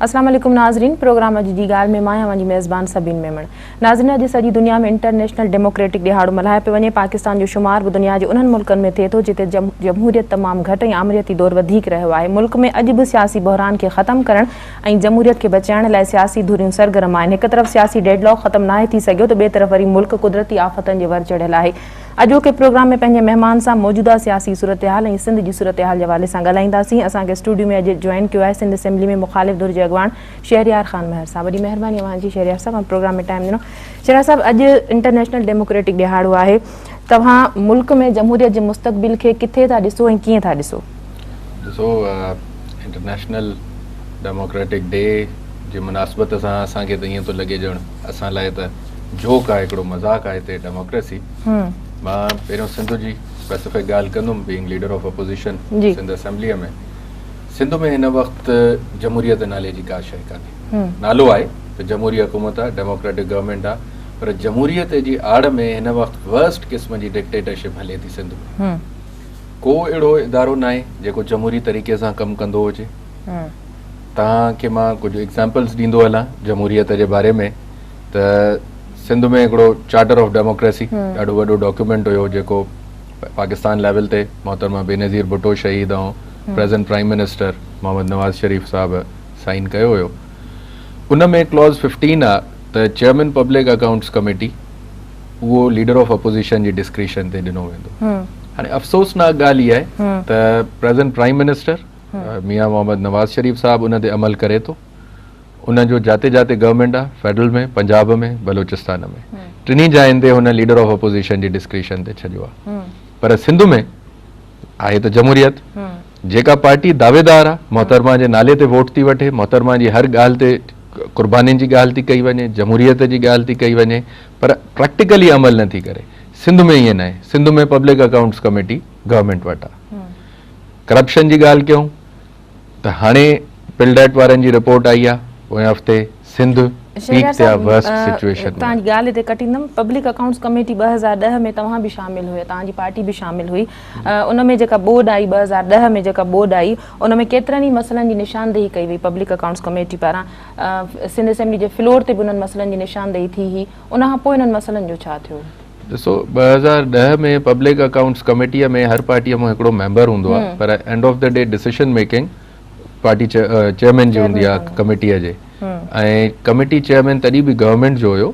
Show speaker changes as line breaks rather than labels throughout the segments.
اسلام عليڪم ناظرين پروگرام اڄ جي ڳالهه ۾ مان اوهان جي ميزبان سبين ميمڻ. ناظرين اڄ سڄي دنيا ۾ انٽرنيشنل ڊيموڪريٽڪ ڏهاڙو ملهايو پيو وڃي. پاڪستان جو شمار به دنيا جي انهن ملڪن ۾ ٿئي ٿو جتي جمهوريت تمام گهٽ ۽ آمريتي دور وڌيڪ رهيو آهي. ملڪ ۾ اڄ به سياسي بحران کي ختم ڪرڻ ۽ جمهوريت کي بچائڻ لاء سياسي ڌريون سرگرم آهن. هڪ طرف سياسي ڊيڊ لاڪ ختم ناهي ٿي سگهيو ته ٻئي طرف وري ملڪ قدرتي آفتن جي ور چڙهيل آهي. اڄوڪي پروگرام ۾ پنهنجي مهمان سان موجوده سياسي صورتحال ۽ سنڌ جي صورتحال جي حوالي سان ڳالهائينداسين. اسان کي اسٽوڊيو ۾ اڄ جوائن ڪيو آهي سنڌ اسيمبلي ۾ مخالف ڌر جي اڳواڻ شهريار خان مهر صاحب. وڏي مهرباني اوهان جي شهريار صاحب اوهان پروگرام ۾ ٽائيم ڏنو. شهريار صاحب اڄ انٽرنيشنل ڊيموڪريٽڪ ڏهاڙو آهي توهان ملڪ ۾ جمهوريت جي مستقبل کي ڪٿي ٿا ڏسو ۽ ڪيئن ٿا ڏسو؟
ڏسو انٽرنيشنل ڊيموڪريٽڪ ڊي جي مناسبت سان اسان کي ته ائين ٿو لڳي ڄڻ اسان لاء ته جوڪ آهي هڪڙو مذاق آهي هتي ڊيموڪريسي. مان پهريون سنڌ جي اسپيسفڪ ڳالهه ڪندم being leader of opposition Sindh اسيمبليء ۾ سنڌ ۾ هن وقت جمهوريت نالي جي ڪا شيء ڪانهي. نالو آهي ته جمهوري حڪومت آهي، ڊيموڪريٽڪ گورنمينٽ آهي پر جمهوريت جي آڙ ۾ هن وقت ورسٽ قسم جي ڊڪٽيٽرشپ هلي ٿي سنڌ ۾. ڪو اهڙو ادارو ناهي جيڪو جمهوري طريقي سان ڪم ڪندو هجي. توهان کي مان ڪجهه ايگزامپلز ڏيندو هلان جمهوريت جي باري ۾ ته سنڌ ۾ هڪڙو چارٽر آف ڊيموڪريسي ڏاڍو وڏو ڊاڪيومينٽ هيو جيڪو پاڪستان ليول تي محترمه بينظير ڀٽو شهيد ۽ present prime minister Muhammad Nawaz Sharif صاحب سائن ڪيو هيو. ان ۾ ڪلاز 15 آ ته چيئرمين پبلڪ اڪائونٽس ڪميٽي اهو ليڊر آف اپوزيشن جي ڊسڪريشن تي ڏنو ويندو. هاڻي افسوسناڪ ڳالهه اها آهي ته present prime minister Mian Muhammad Nawaz Sharif صاحب ان تي عمل ڪري ٿو. ان جو جاتي جاتي گورنمينٽ آ فيڊرل ۾ پنجاب ۾ بلوچستان ۾ ٽنهي جاين تي هن ليڊر آف اپوزيشن جي ڊسڪريشن تي ڇڏيو آ پر سنڌ ۾ آهي ته جمهوريت جيڪا پارٽي دعويدار آ محترمه جي نالي تي ووٽ ٿي وٺي محترمه جي هر ڳالهه تي قربانين جي ڳالهه ٿي ڪئي وڃي جمهوريت جي ڳالهه ٿي ڪئي وڃي پر پريڪٽيڪلي عمل نه ٿي ڪري سنڌ ۾ ائين ناهي Sindh ۾ public accounts committee government وٽ آ ڪرپشن جي ڳالهه ڪيون ته هاڻي پلڊيٽ وارن جي رپورٽ آئي آ پوئين هفتي سنڌ پيڪ تي آ ورسٽ سچوئيشن ۾.
توهان جي ڳالهه هتي ڪٽيندم پبلڪ اڪائونٽس ڪميٽي 2010 ۾ توهان به شامل هيا توهان جي پارٽي به شامل هئي ان ۾ جيڪا ٻوڏ آئي 2010 ۾ جيڪا ٻوڏ آئي ان ۾ ڪيترن ئي مسئلن جي نشاندهي ڪئي وئي پبلڪ اڪائونٽس ڪميٽي پاران سنڌ اسيمبلي جي فلور تي به انهن مسئلن جي نشاندهي ٿي هئي ان کان پوء انهن مسئلن جو ڇا ٿيو؟
ڏسو 2010 ۾ پبلڪ اڪائونٽس ڪميٽيء ۾ هر پارٽيء مان هڪڙو ميمبر هوندو آهي پر end of the day decision making party chairman جي هوندي آهي ڪميٽيء جي ۽ ڪميٽي چيئرمين تڏهن به گورنمينٽ جو هيو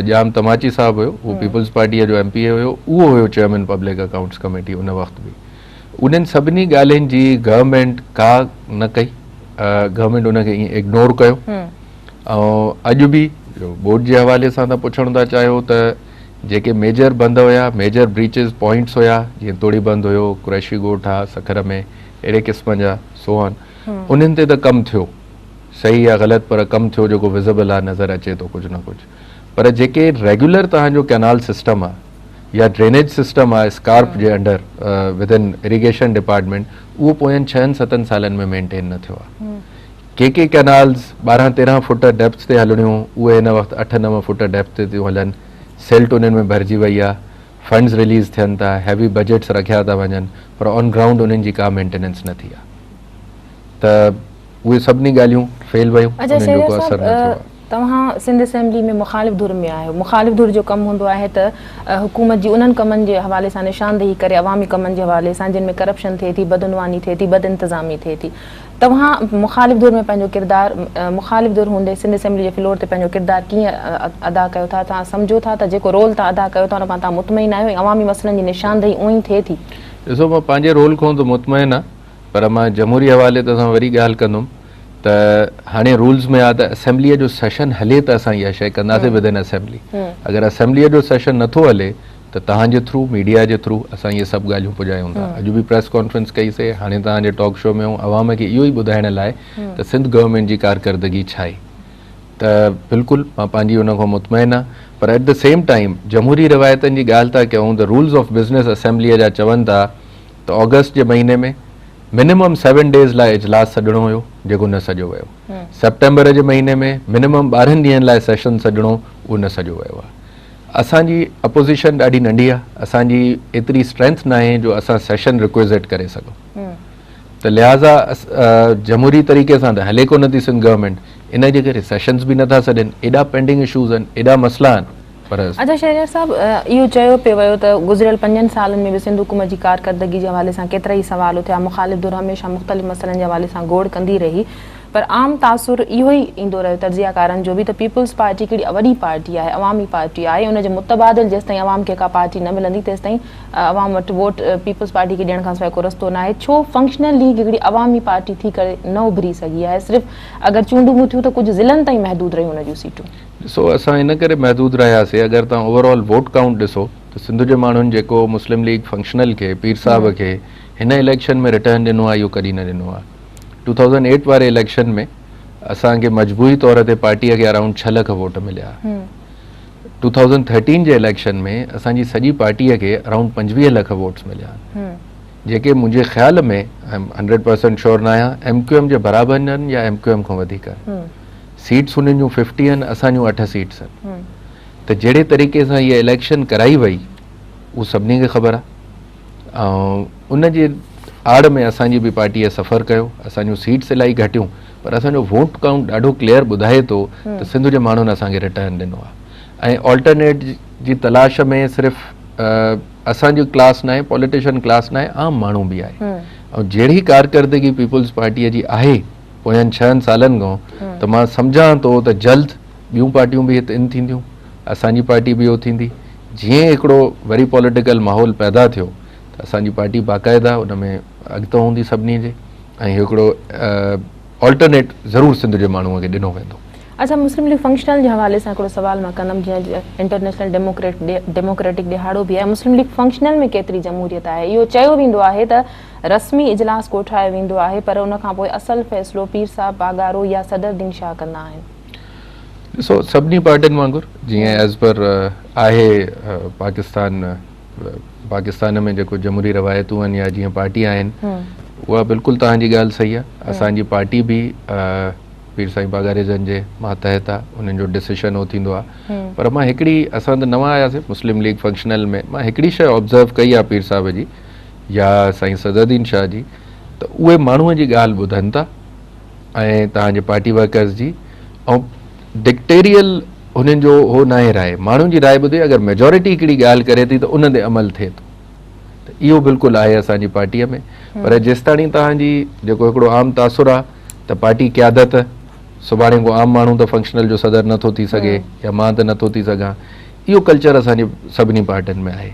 ڄام تماچي صاحب هيو اهو پيپلز پارٽيء جو ايم پي اي هيو اهو هيو چيئرمين پبلڪ اڪائونٽس ڪميٽي ان وقت به انهن سڀني ڳالهين جي گورنمينٽ ڪا نه ڪئي گورنمينٽ ان کي ائين اگنور ڪيو ۽ اڄ به ٻوڏ جي حوالي سان تان پڇڻ ٿا چاهيو ته جيڪي ميجر بند هيا ميجر بريچز پوائنٽس هيا جيئن توڙي بند هيو قريشي ڳوٺ آ سکر ۾ اهڙي قسم جا سو آن انهن تي ته ڪم ٿيو صحيح يا غلط پر ڪم ٿيو جيڪو وزبل آ نظر اچي ٿو ڪجهه نه ڪجهه پر جيڪي ريگيولر تهان جو ڪينال سسٽم آ يا ڊرينيج سسٽم آ اسڪارپ جي انڊر ودن اريگيشن ڊپارٽمينٽ اهو پوين ڇهن ستن سالن ۾ مينٽين نه ٿيو آ ڪي ڪي ڪئنالز 12 13 فوٽ ڊيپٿ تي هلڻيون اهي هن وقت 8 9 فوٽ ڊيپٿ تي ٿيون هلن، سلٽ انهن ۾ ڀرجي وئي آهي، فنڊز رليز ٿين ٿا، هيوي بجيٽس رکيا ٿا وڃن پر آن گرائونڊ انهن جي ڪا مينٽيننس نه ٿي آهي ته اهي سڀني ڳالهيون فيل ويون
اچا
انهن جو
شهريار
ڪو
صاحب
اثر نه ٿيو آهي.
توهان سنڌ اسيمبلي ۾ مخالف ڌر ۾ آهيو، مخالف ڌر جو ڪم هوندو آهي ته حڪومت جي انهن ڪمن جي حوالي سان نشاندهي ڪري عوامي ڪمن جي حوالي سان جن ۾ ڪرپشن ٿئي ٿي، بدعنواني ٿئي ٿي، بدانتظامي ٿئي ٿي. توهان مخالف ڌر ۾ پنهنجو ڪردار مخالف ڌر هوندي سنڌ اسيمبلي جي فلور تي پنهنجو ڪردار ڪيئن ادا ڪيو ٿا؟ توهان سمجهو ٿا ته جيڪو رول توهان ادا ڪيو ٿا ان کان توهان مطمئن آهيو ۽ عوامي مسئلن جي نشاندهي اونئين ئي ٿئي ٿي؟
ڏسو مان پنهنجي رول کان ته مطمئن آهيان پر مان جمهوري حوالي ته سان وري ڳالهه ڪندم ته هاڻي رولز ۾ آهي ته اسيمبليء جو سيشن هلي ته اسان اها شيء ڪنداسين ود ان اسيمبلي اگر اسيمبليء جو سيشن نٿو هلي ته توهان جي ٿرو ميڊيا جي ٿرو اسان اهي سڀ ڳالهيون پڄايون ٿا اڄ به پريس ڪانفرنس ڪئي سي هاڻي توهان جي ٽاڪ شو ۾ آئون عوام کي اهو ئي ٻڌائڻ لاء ته سنڌ گورنمينٽ جي ڪارڪردگي ڇا آهي ته بلڪل مان پنهنجي ان کان مطمئن آهيان پر ايٽ the same time جمهوري روايتن جي ڳالهه ٿا ڪيون ته رولز آف بزنس اسيمبليء جا چون ٿا ته آگسٽ جي مهيني ۾ منيمم سيون ڊيز لاء اجلاس سڏڻو هيو جيڪو نه سڏيو ويو سيپٽمبر جي مهيني ۾ منيمم 12 ڏينهن لاء سيشن سڏڻو اهو نه سڏيو ويو آهي. اسان جي اپوزيشن ڏاڍي ننڍي آهي، اسان جي ايتري اسٽرينٿ ناهي جو اسان سيشن رڪويزٽ ڪري سگهون ته لهٰذا جمهوري طريقي سان ته هلي ڪونه ٿي سنڌ گورنمينٽ، ان جي ڪري سيشنز به نٿا سڏين، ايڏا پينڊنگ اشوز آهن، ايڏا مسئلا آهن پر.
اچا شهريار صاحب اهو چيو پيو ويو ته گذريل پنجن سالن ۾ به سنڌ حڪومت جي ڪارڪردگي جي حوالي سان ڪيترائي سوال اٿيا، مخالف ڌر هميشه مختلف مسئلن جي حوالي سان گوڙ ڪندي رهي پر عام تاثر اهو ئي ايندو رهيو تجزيه ڪارن جو به ته پيپلز پارٽي هڪڙي وڏي پارٽي آهي، عوامي پارٽي آهي، ان جي متبادل جيستائين عوام کي ڪا پارٽي نه ملندي تيستائين عوام وٽ ووٽ پيپلز پارٽي کي ڏيڻ کانسواء ڪو رستو ناهي، ڇو فنڪشنل ليگ هڪڙي عوامي پارٽي ٿي ڪري نه اڀري سگهي آهي، صرف اگر چونڊون به ٿيون ته ڪجهه ضلعن تائين محدود رهيون ان جون سيٽون.
ڏسو اسان ان ڪري محدود رهياسي اگر توهان اوور آل ووٽ ڪائونٽ ڏسو ته سنڌ جي ماڻهن جيڪو مسلم ليگ فنڪشنل کي پير صاحب کي هن اليڪشن ۾ رٽرن ڏنو آهي اهو ڪڏهن نه ڏنو آهي 2008 واري اليڪشن ۾ اسان کي مجموعي طور تي پارٽي کي اراونڊ 6 لک ووٽ مليا 2013 جي اليڪشن ۾ اسان جي سڄي پارٽي کي اراونڊ 25 لک ووٽس مليا جيڪي منهنجي خيال ۾ I am 100% sure نه آهيان ايم ڪيو ايم جي برابر آهن يا ايم ڪيو ايم کان وڌيڪ آهن سيٽس انهن جون ففٽي آهن اسان جون اٺ سيٽس آهن ته جهڙي طريقي سان هيء اليڪشن ڪرائي وئي اهو سڀني کي خبر آهي ۽ ان جي آڙ ۾ اسان جي به پارٽيء سفر ڪيو اسان جون سيٽس الاهي گهٽيون پر اسان جو ووٽ ڪائونٽ ڏاڍو ڪليئر ٻڌائي ٿو ته سنڌ جي ماڻهن اسان کي رٽرن ڏنو آهي ۽ آلٽرنيٽ جي تلاش ۾ صرف اسان جو ڪلاس ناهي پوليٽيشن ڪلاس ناهي عام ماڻهو به آهي ۽ جهڙي ڪارڪردگي پيپلز پارٽيء جي آهي پوين ڇهن سالن کان ته مان سمجهان ٿو ته جلد ٻيون پارٽيون به هت ان ٿينديون، اسان جي پارٽي به اهو ٿيندي. جيئن ئي هڪڙو وري پوليٽيڪل ماحول پيدا ٿيو ته اسان جي پارٽي باقاعده ان ۾ اڳتو هوندي سڀني جي ۽ هڪڙو آلٽرنيٽ ضرور سنڌ جي ماڻهوء کي ڏنو ويندو.
اڇا مسلم ليگ فنڪشنل جي حوالي سان هڪڙو سوال مان ڪندم جيئن اڄ انٽرنيشنل ڊيموڪريٽ ڊيموڪريٽڪ ڏهاڙو به آهي مسلم ليگ فنڪشنل ۾ ڪيتري جمهوريت آهي اهو چيو ويندو آهي ته رسمي اجلاس ڪوٺايو ويندو آهي پر ان کان پوء اصل فيصلو پير صاحب پاڳارو يا صدر دين شاهه ڪندا آهن.
ڏسو سڀني پارٽين وانگر جيئن ايز پر آهي پاڪستان پاڪستان ۾ جيڪو جمهوري روايتون آهن يا جيئن پارٽي آهن اها بلڪل توهان جي ڳالهه صحيح آهي اسان جي پارٽي به پير سائين پاڳاري جن جي ماتحت آهي انهن جو ڊسيشن هو ٿيندو آهي پر مان هڪڙي اسان ته نوان آياسي مسلم ليگ فنڪشنل ۾ مان هڪڙي شيء آبزرو ڪئي آهي پير صاحب جي يا سائين صدرالدين شاهه جي ته اهي ماڻهوء جي ڳالهه ٻڌن ٿا ۽ توهان جي پارٽي ورڪرز جي ۽ ڊڪٽيريل هنن جو هو ناهي راء ماڻهن جي راء ٻڌي اگر ميجورٽي هڪڙي ڳالهه ڪري ٿي ته ان تي عمل ٿئي ٿو ته اهو بلڪل آهي اسان جي پارٽيء ۾ پر جيستاڻي توهان جي جيڪو هڪڙو عام تاثر آهي ته پارٽي قيادت سڀاڻي ڪو عام ماڻهو ته فنڪشنل جو صدر نٿو ٿي سگهي يا مان ته نٿو ٿي سگهان اهو ڪلچر اسان جي سڀني پارٽين ۾ آهي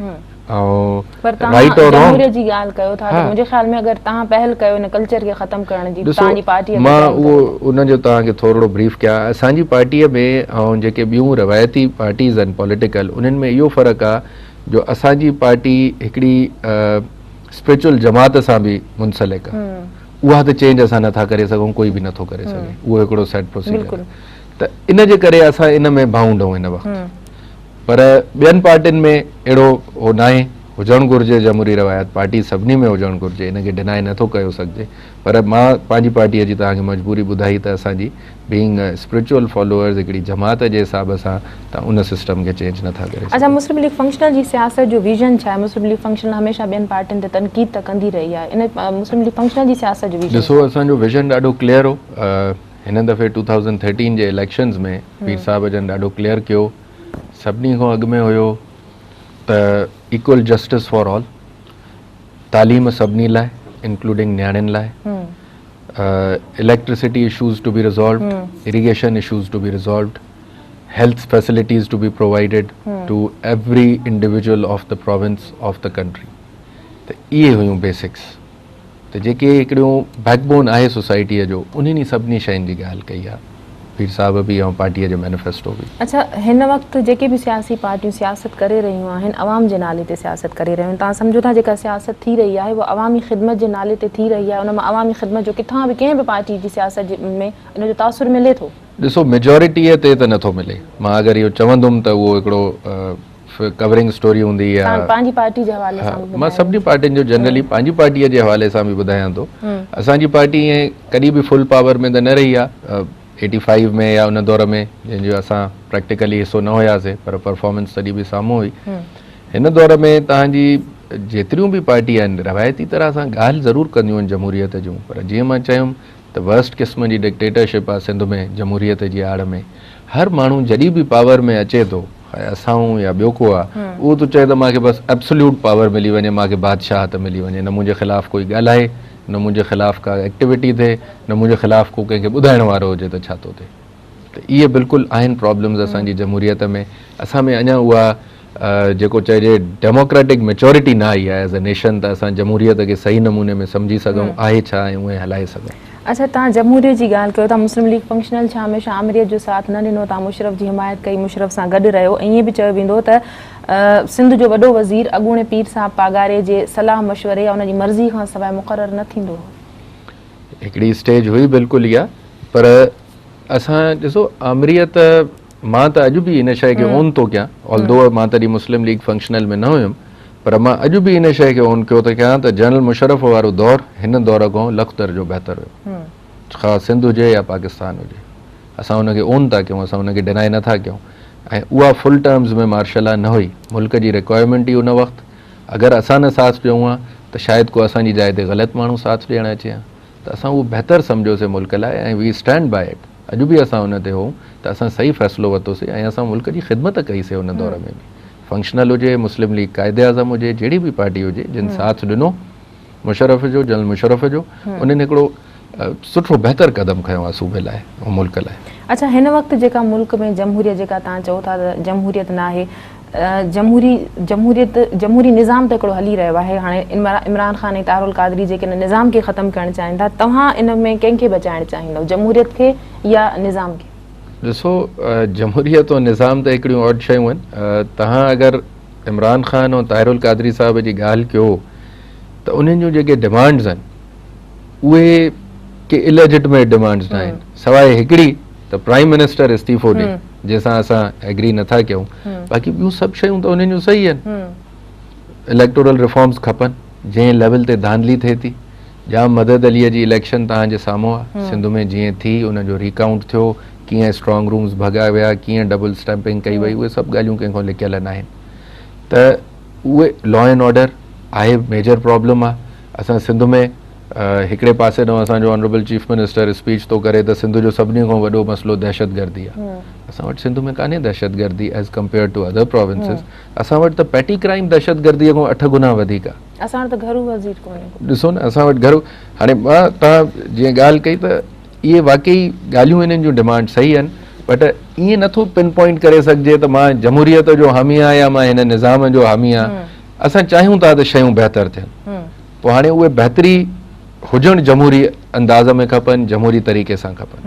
پر توهان جمهوريت جي ڳالهه ڪيو ٿا ته منهنجي خيال ۾ اگر توهان پهل ڪيو ان ڪلچر کي ختم ڪرڻ جي توهان جي پارٽي
مان اهو ان جو توهان کي ٿورڙو بريف ڪيان اسان جي پارٽي ۾ ۽ جيڪي ٻيون روايتي پارٽيز آهن پوليٽيڪل انهن ۾ اهو فرق آهي جو اسان جي پارٽي هڪڙي اسپريچوئل جماعت سان به منسلڪ آهي اها ته چينج اسان نٿا ڪري سگهون ڪوئي به نٿو ڪري سگهي اهو هڪڙو سيٽ پروسيجر ته ان جي ڪري اسان ان ۾ بائونڊ آهيون هن وقت پر ٻين پارٽين ۾ اهڙو هو ناهي، هجڻ گهرجي جمهوري روايت پارٽي سڀني ۾ هجڻ گهرجي ان کي ڊنائي نٿو ڪيو سگهجي پر مان پنهنجي پارٽيء جي توهان کي مجبوري ٻڌائي ته اسان جي بينگ اسپرچوئل فالوئرز هڪڙي جماعت جي حساب سان ته ان سسٽم کي چينج نٿا ڪري
اڇا سگهون. مسلم ليگ فنڪشنل جي سياست جو ويزن ڇا آهي؟ مسلم ليگ فنڪشنل هميشه ٻين پارٽين تي تنقيد ته ڪندي رهي آهي ان مسلم ليگ فنڪشنل جي سياست جو ويزن
ڏسو
ڇا آهي؟
اسان جو ويزن ڏاڍو ڪليئر هو هن دفعي 2013 جي اليڪشنز ۾ پير صاحب جن ڏاڍو ڪليئر ڪيو سڀني کان اڳ ۾ هيو ته ايڪول جسٽس فار آل، تعليم سڀني لاء انڪلوڊنگ نياڻين لاء، electricity issues to be resolved, irrigation issues to be resolved, health facilities to be provided to every individual of the province of the country ته اهي هيون بيسڪس. ته جيڪي هڪڙيون بيڪ بون آهي سوسائٽيء جو انهن ئي سڀني شين جي ڳالهه ڪئي آهي پير صاحب به ۽ پارٽيء جو مينيفيسٽو به.
اڇا هن وقت جيڪي به سياسي پارٽيون سياست ڪري رهيون آهن عوام جي نالي تي سياست ڪري رهيون آهن توهان سمجهو ٿا جيڪا سياست ٿي رهي آهي اها عوامي خدمت جي نالي تي ٿي رهي آهي ان مان عوامي خدمت جو ڪٿان به ڪنهن به پارٽي جي سياست ۾ ان جو تاثر ملي ٿو؟
ڏسو ميجارٽيء تي ته نٿو ملي مان اگر اهو چوندم ته اهو هڪڙو ڪورنگ اسٽوري هوندي يا
توهان پنهنجي پارٽي جي حوالي سان به
مان سڀني پارٽين جو جنرلي پنهنجي پارٽي جي حوالي سان به ٻڌايان ٿو اسان جي پارٽي ائين ڪڏهن به فل پاور ۾ ته نه رهي آهي 85 ۾ يا ان دور ۾ جنهن جو اسان پريڪٽيڪلي حصو نه هياسي پر پرفارمنس تڏهن به سامهون هئي. هن دور ۾ توهان جي جيتريون به پارٽي آهن روايتي طرح سان ڳالهه ضرور ڪنديون آهن جمهوريت جون پر جيئن مان چيم ته ورسٽ قسم جي ڊڪٽيٽرشپ آهي سنڌ ۾ جمهوريت جي آڙ ۾ هر ماڻهو جڏهن به پاور ۾ اچي ٿو خواهه اسان هون يا ٻيو ڪو آهي اهو ٿو چئي ته مان کي بس ابسوليوٽ پاور ملي وڃي مان کي بادشاهت ملي وڃي نه منهنجي خلاف ڪوئي ڳالهائي نه منهنجي خلاف ڪا ايڪٽيوٽي ٿئي نه منهنجي خلاف ڪو ڪنهن کي ٻڌائڻ وارو هجي ته ڇا ٿو ٿئي ته اهي بلڪل آهن پرابلمز اسان جي جمهوريت ۾ اسان ۾ اڃا اها جيڪو چئجي ڊيموڪريٽڪ ميچورٽي نه آئي آهي ايز اي نيشن ته اسان جمهوريت کي صحيح نموني ۾ سمجهي سگهون آهي ڇا ۽ اهي هلائي سگهون.
اڇا توهان جمهوريت جي ڳالهه ڪيو ٿا مسلم ليگ فنڪشنل ڇا هميشه آمريت جو ساٿ نه ڏنو توهان مشرف جي حمايت ڪئي مشرف سان گڏ رهيو ۽ ائين به چيو ويندو ته سنڌ جو وڏو وزير اڳوڻي پير صاحب پاڳاري جي صلاح مشوري يا ان جي مرضي کان سواء مقرر نه ٿيندو هو.
هڪڙي اسٽيج هئي بلڪل اها پر اسان ڏسو آمريت مان ته اڄ به ان شيء کي اون ٿو ڪيان آلدو مان تڏهن مسلم ليگ فنڪشنل ۾ نه هيم پر مان اڄ به ان شيء کي اون ڪيو ٿو ڪيان ته جنرل مشرف وارو دور هن دور کان لک درجو بهتر هيو خواهه سنڌ هجي يا پاڪستان هجي اسان ان کي اون ٿا ڪيون اسان ان کي ڊنائي نه ٿا ڪيون ۽ اها فل ٽرمز ۾ مارشل لا نه هئي ملڪ جي رڪوائرمينٽ ئي ان وقت اگر اسان نه ساٿ ڏيون ها ته شايد ڪو اسان جي جاء تي غلط ماڻهو ساٿ ڏيڻ اچي ها ته اسان اهو بهتر سمجهيوسي ملڪ لاء ۽ وي اسٽينڊ باء it اڄ به اسان ان تي هئون ته اسان صحيح فيصلو ورتوسي ۽ اسان ملڪ جي خدمت ڪئي سي ان دور ۾ به فنڪشنل هجي مسلم ليگ قائد اعظم هجي جهڙي به پارٽي هجي جن ساٿ ڏنو مشرف جو جنرل مشرف جو انهن هڪڙو سٺو بهتر قدم کنيو آهي صوبي لاء ۽ ملڪ لاء.
اڇا هن وقت جيڪا ملڪ ۾ جمهوريت جيڪا توهان چئو ٿا ته جمهوريت ناهي جمهوري جمهوريت جمهوري نظام ته هڪڙو هلي رهيو آهي هاڻي عمران خان ۽ طاهر القادري جيڪي ان نظام کي ختم ڪرڻ چاهين ٿا توهان ان ۾ ڪنهن کي بچائڻ چاهيندؤ جمهوريت کي يا نظام کي؟
ڏسو جمهوريت ۽ نظام ته هڪڙيون آڊ شيون آهن توهان اگر عمران خان ۽ طاهر القادري صاحب جي ڳالهه ڪيو ته انهن جون جيڪي ڊمانڊز آهن اهي ڪي اليجٽميٽ ڊمانڊز نه آهن سواء هڪڙي ته پرائيم منسٽر استعيفو ڏي جنهن سان اسان ايگري نٿا ڪيون باقي ٻيون سڀ شيون ته انهن جون صحيح آهن اليڪٽورل ريفارمز کپن جنهن ليول تي ڌانڌلي ٿئي ٿي ڄام مدد علي جي اليڪشن توهان جي سامهون آهي سنڌ ۾ جيئن ٿي ان جو ريڪائونٽ ٿيو ڪيئن اسٽرانگ رومز ڀڳا ويا ڪيئن ڊبل اسٽيمپنگ ڪئي وئي اهي سڀ ڳالهيون ڪنهن کان لڪيل ناهن ته اهي لا اينڊ آرڊر آهي ميجر پرابلم آهي اسان سنڌ ۾ هڪڙي پاسي ڏانهن اسان جو آنريبل چيف منسٽر اسپيچ ٿو ڪري ته سنڌ جو سڀني کان وڏو مسئلو دهشتگردي آهي اسان وٽ سنڌ ۾ ڪانهي دهشتگردي as compare to other provinces اسان وٽ ته پيٽي ڪرائيم دهشتگردي کان 8 گنا وڌيڪ آهي
اسان وٽ ته گهرو وزير ڪونهي
ڏسو نه اسان وٽ گهرو هاڻي مان تان جيئن ڳالهه ڪئي ته اهي واقعي ڳالهيون انهن جون ڊمانڊ صحيح آهن بٽ ائين نٿو پن پوائنٽ ڪري سگهجي ته مان جمهوريت جو حامي آهيان يا مان هن نظام جو حامي آهيان اسان چاهيون ٿا ته شيون بهتر ٿين پوء هاڻي اهي بهتري هجڻ جمهوري انداز ۾ کپن جمهوري طريقي سان کپن.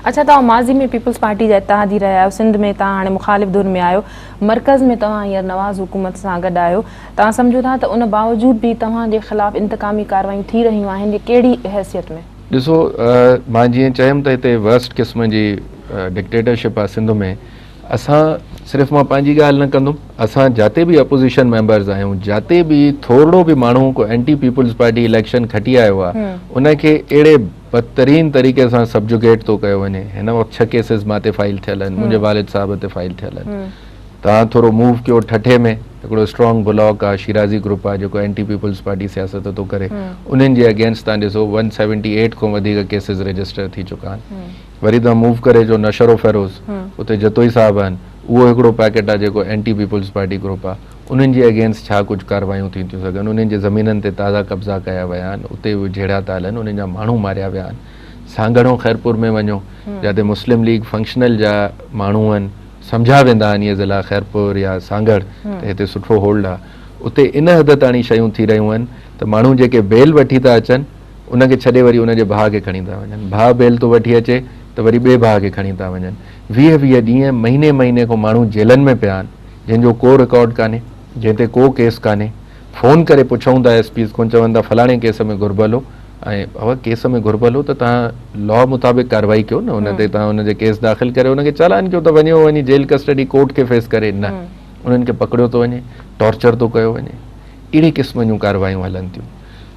اڇا توهان ماضي ۾ پيپلز پارٽي جا اتحادي رهيا آهيو سنڌ ۾ توهان هاڻي مخالف ڌر ۾ آهيو مرڪز ۾ توهان هينئر نواز حڪومت سان گڏ آهيو توهان سمجهو ٿا ته ان باوجود به توهان جي خلاف انتقامي ڪارروايون ٿي رهيون آهن يا ڪهڙي حيثيت ۾؟
ڏسو مان جيئن چيم ته هتي ورسٽ قسم جي ڊڪٽيٽرشپ آهي سنڌ ۾ اسان صرف مان پنهنجي ڳالهه نه ڪندم اسان جاتي به اپوزيشن ميمبرز آهيون جاتي به ٿورڙو به ماڻهو ڪو اينٽي پيپلز پارٽي اليڪشن کٽي آيو آهي ان کي اهڙي بدترين طريقي سان سبجوگيٽ ٿو ڪيو وڃي هن وقت 6 ڪيسز مان تي فائل ٿيل آهن منهنجي والد صاحب تي فائل ٿيل آهن توهان ٿورو موو ڪيو ٺٽي ۾ هڪڙو اسٽرانگ بلاڪ آهي شيرازي گروپ آهي جيڪو اينٽي پيپلز پارٽي سياست ٿو ڪري انهن جي اگينسٽ توهان ڏسو 178 کان وڌيڪ ڪيسز رجسٽر ٿي چڪا آهن وري توهان موو ڪري اچو نوشهروفيروز اتي جتوئي صاحب آهن اهو هڪڙو پيڪيٽ آهي جيڪو اينٽي پيپلز پارٽي گروپ آهي انهن جي اگينسٽ ڇا ڪجهه ڪارروايون ٿي ٿيون سگهن انهن جي زمينن تي تازا قبضا ڪيا ويا آهن اتي اهي جهيڙا ٿا هلن انهن جا ماڻهو ماريا ويا آهن سانگهڙو خيرپور ۾ وڃو جاتي مسلم ليگ فنڪشنل جا ماڻهو آهن سمجها ويندا آهن اهي ضلع خيرپور يا سانگهڙ ته هتي سٺو هولڊ آهي اتي ان حد تاڻي شيون ٿي رهيون آهن ته ماڻهو جيڪي بيل وٺي ٿا اچن ان کي ڇڏي وري ان جي ڀاء کي کڻي ٿا وڃن. ڀاء بيل ٿو وٺي اچي ته وري ٻئي ڀاء کي کڻي ٿا وڃن. ويهه ويهه ڏينهن، مهيني مهيني کان ماڻهو جيلن ۾ پيا آهن، جنهن جو ڪو رڪارڊ ڪانهي، جنهن تي ڪو ڪيس ڪانهي. فون ڪري پڇون ٿا ايس پيز کان، چون ٿا فلاڻي ڪيس ۾ گهربل هو ۽ بابا ڪيس ۾ گهربل هو ته توهان لا مطابق ڪارروائي ڪيو نه ان تي، توهان ان جي ڪيس داخل ڪري ان کي چالان ڪيو ته وڃي هو وڃي جيل ڪسٽڊي ڪورٽ کي فيس ڪري، نه انهن کي پڪڙيو ٿو وڃي، ٽارچر ٿو ڪيو وڃي. اهڙي قسم جون ڪارروايون هلن ٿيون.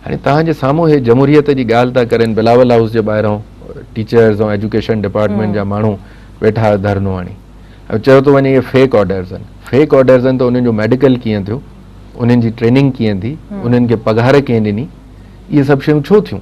هاڻي توهان جي سامهون هي جمهوريت جي ڳالهه ٿا ڪرين، بلاول هائوس جي ٻاهران ٽيچرز ۽ ايجوڪيشن ڊپارٽمينٽ جا ماڻهو ويٺا ڌرڻو هڻي ۽ چيو ٿو وڃي اهي فيڪ آرڊرز آهن. فيڪ آرڊرز آهن ته انهن جو ميڊيڪل ڪيئن ٿيو، انهن جي ٽريننگ ڪيئن ٿي، انهن کي پگهار ڪنهن ڏني، اهي سڀ شيون ڇو ٿيون؟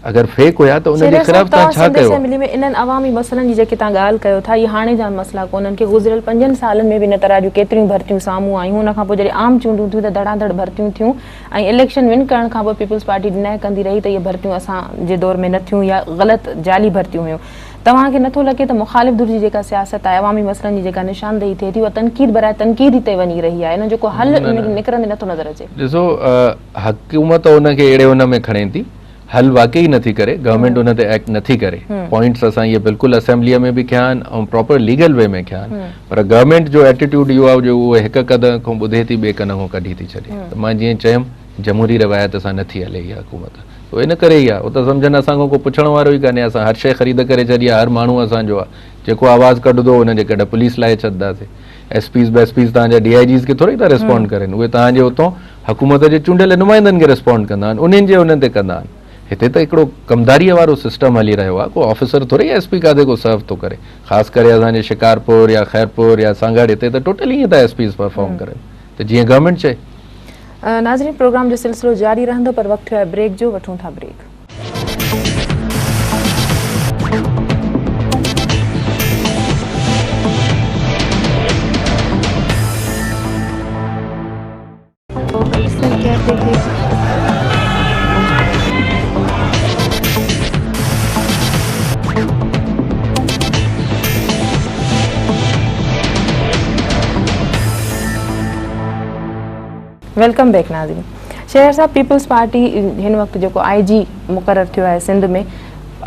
اگر فيڪ هيا ته ان جي خلاف توهان ڇا
ڪيو؟ سنڌ اسيمبلي ۾ انهن عوامي مسئلن جي جيڪي توهان ڳالهه ڪيو ٿا اهي هاڻي جا مسئلا ڪونهن ڪي گذريل پنجن سالن ۾ به ان طرح جون ڪيتريون ڀرتيون سامهون آيون ان کان پوء جڏهن عام چونڊون ٿيون ته ڌڙا ڌڙ ڀرتيون ٿيون ۽ اليڪشن ون ڪرڻ کان پوء پيپلز پارٽي ڊنائي ڪندي رهي ته اهي ڀرتيون اسان جي دور ۾ نه ٿيون يا غلط جعلي ڀرتيون هيون توهان کي نٿو لڳي ته مخالف ڌر جي جيڪا سياست آهي عوامي مسئلن جي جيڪا نشاندهي ٿئي ٿي اها تنقيد براء تنقيد ئي تي وڃي رهي آهي ان جو ڪو حل نڪرندي نٿو نظر اچي.
ڏسو حڪومت ان کي اهڙي ان ۾ کڻي ٿي حل واقعي نٿي ڪري گورنمينٽ ان تي ايڪٽ نٿي ڪري پوائنٽس اسان اهي بلڪل اسيمبليء ۾ به کنيا آهن ۽ پراپر ليگل وي ۾ کنيا آهن پر گورنمينٽ جو ايٽيٽيوڊ اهو آهي جو اهو هڪ ڪن کان ٻڌي ٿي ٻئي ڪن کان ڪڍي ٿي ڇڏي ته مان جيئن چيم جمهوري روايت سان نٿي هلي اها حڪومت سو ان ڪري ئي آهي هو ته سمجهن اسان کان ڪو پڇڻ وارو ئي ڪانهي اسان هر شيء خريد ڪري ڇڏي آهي هر ماڻهو اسان جو آهي جيڪو آواز ڪڍندو ان جي ڪڍ پوليس لاهي ڇڏنداسين ايس پيز بيس پيز توهان جا ڊي I Gs کي ٿوري ٿا ريسپونڊ ڪرين اهي توهان جي اتان حڪومت جي چونڊيل نمائندن کي ريسپونڊ ڪندا آهن انهن جي انهن تي ڪندا آهن هتي ته هڪڙو ڪمداريء وارو سسٽم هلي رهيو آهي ڪو آفيسر ٿوري ايس پي ڪاٿي ڪو سرو ٿو ڪري خاص ڪري اسان جي شڪارپور يا خيرپور يا سانگهڙ هتي ته ٽوٽلي ائين ٿا ايس پيز پرفارم ڪرن ته جيئن گورنمينٽ چئي.
ناظرين پروگرام جو سلسلو جاري رهندو پر وقت ٿيو آهي بريڪ جو وٺون ٿا بريڪ. Welcome back ناظرين شهر صاحب پيپلز پارٽي هن وقت جيڪو آء جي مقرر ٿيو آهي سنڌ ۾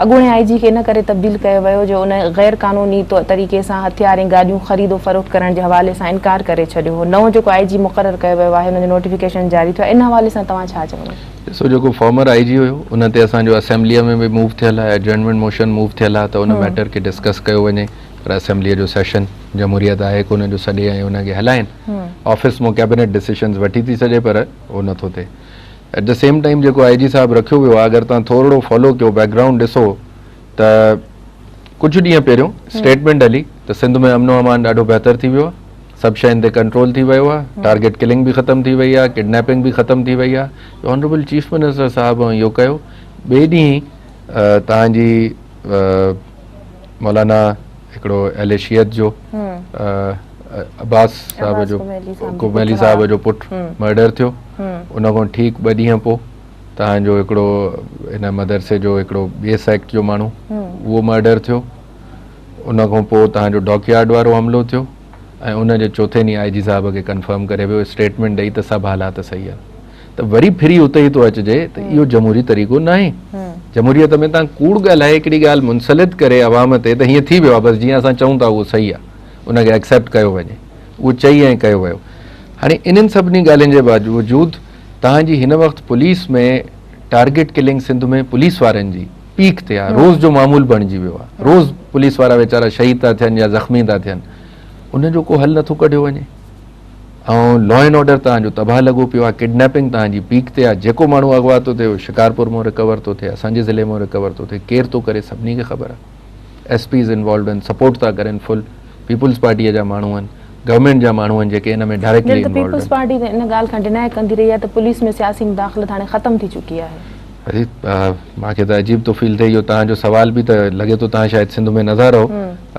اڳوڻي آء جي کي ان ڪري تبديل ڪيو ويو جو ان غير قانوني طريقي سان هٿيار ۽ گاڏيون خريد و فروخت ڪرڻ جي حوالي سان انڪار ڪري ڇڏيو هو نئون جيڪو آء جي مقرر ڪيو ويو آهي ان جو نوٽيفڪيشن جاري ٿيو آهي ان حوالي سان توهان ڇا چوندو؟
ڏسو جيڪو فارمر آء جي هيو ان تي اسان جو اسيمبليء ۾ به موو ٿيل آهي ايڊجرنمينٽ موشن موو ٿيل آهي ته ان ميٽر کي ڊسڪس ڪيو وڃي پر اسيمبليء جو سيشن جمهوريت آهي ڪونه جو سڏي ۽ ان کي هلائين آفيس مون ڪيبنيٽ ڊسيشنز وٺي ٿي سگهي پر اهو نٿو ٿئي ايٽ the same time جيڪو آء جي صاحب رکيو ويو آهي اگر توهان ٿورڙو فالو ڪيو بيڪ گرائونڊ ڏسو ته ڪجهه ڏينهن پهريون اسٽيٽمينٽ هلي ته سنڌ ۾ امن و امان ڏاڍو بهتر ٿي ويو آهي سڀ شين تي ڪنٽرول ٿي ويو آهي ٽارگيٽ ڪلنگ به ختم ٿي وئي آهي ڪڊنيپنگ به ختم ٿي وئي آهي آنريبل چيف منسٽر صاحب اهو ڪيو ٻئي ڏينهن توهان جي مولانا هڪڙو اهل شيعت جو عباس صاحب جو ڪميلي صاحب جو پٽ مرڊر ٿيو ان کان ٺيڪ ٻه ڏينهن پوء تهان جو هڪڙو هن مدرسي جو هڪڙو ٻئي سيڪٽ جو ماڻهو اهو مرڊر ٿيو ان کان پوء تهان جو ڊاڪ يارڊ وارو حملو ٿيو ۽ ان جي چوٿين ڏينهن آء جي صاحب کي ڪنفرم ڪري ويو اسٽيٽمينٽ ڏئي ته سڀ حالات صحيح آهن ته وري ڦري اتي ئي ٿو اچجي ته اهو جمهوري طريقو ناهي. جمهوريت ۾ توهان ڪوڙ ڳالهائي هڪڙي ڳالهه منسلط ڪري عوام تي ته هيئن ٿي ويو آهي بس جيئن اسان چئون ٿا اهو صحيح آهي ان کي ايڪسيپٽ ڪيو وڃي اهو چئي ۽ ڪيو ويو. هاڻي انهن سڀني ڳالهين جي باوجود توهان جي هن وقت police ۾ target killing Sindh ۾ police وارن جي پيڪ تي آهي روز جو معمول بڻجي ويو آهي روز پوليس وارا ويچارا شهيد ٿا ٿين يا زخمي ٿا ٿين ان جو ڪو حل نٿو ڪڍيو وڃي. ۽ لا اينڊ آرڊر توهان جو تباهه لڳو پيو آهي، ڪڊنيپنگ توهان جي پيڪ تي آهي، جيڪو ماڻهو اغوا ٿو ٿئي اهو شڪارپور مان رڪور ٿو ٿئي، اسان جي ضلعي مان رڪور ٿو ٿئي، ڪير ٿو ڪري سڀني کي خبر آهي، ايس پيز انوالوڊ آهن، سپورٽ ٿا ڪرين فل، پيپلز پارٽيء جا ماڻهو آهن، گورنمينٽ جا ماڻهو آهن جيڪي ان ۾ ڊائريڪٽلي
جڏهن ته
انوالوڊ
پيپلز
آهن.
پارٽي ته ان ڳالهه کان ڊنائي ڪندي رهي آهي ته پوليس ۾ سياسي مداخلت هاڻي ختم ٿي چڪي آهي.
عزيز مان کي ته عجيب ٿو فيل ٿئي اهو توهان جو سوال به ته لڳي ٿو توهان شايد سنڌ ۾ نٿا رهو،